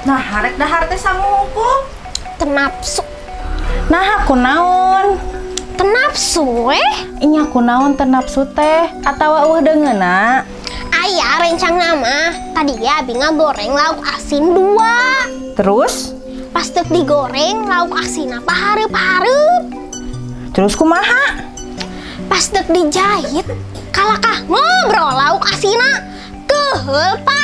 Nah, rek dahar teh sangu hungkul. Teu nafsu. Nah, ku naon? Teu nafsu weh. Nya ku naon teu nafsu teh atawa euweuh deungeunna? Aya rencana mah tadi ya abi ngagoreng lauk asin dua. Terus? Pas dek digoreng, lauk asin apa hareup-hareup. Terus kumaha? Pas dek dijahit, kalakah ngobrol lauk asina. Keheul, Pak.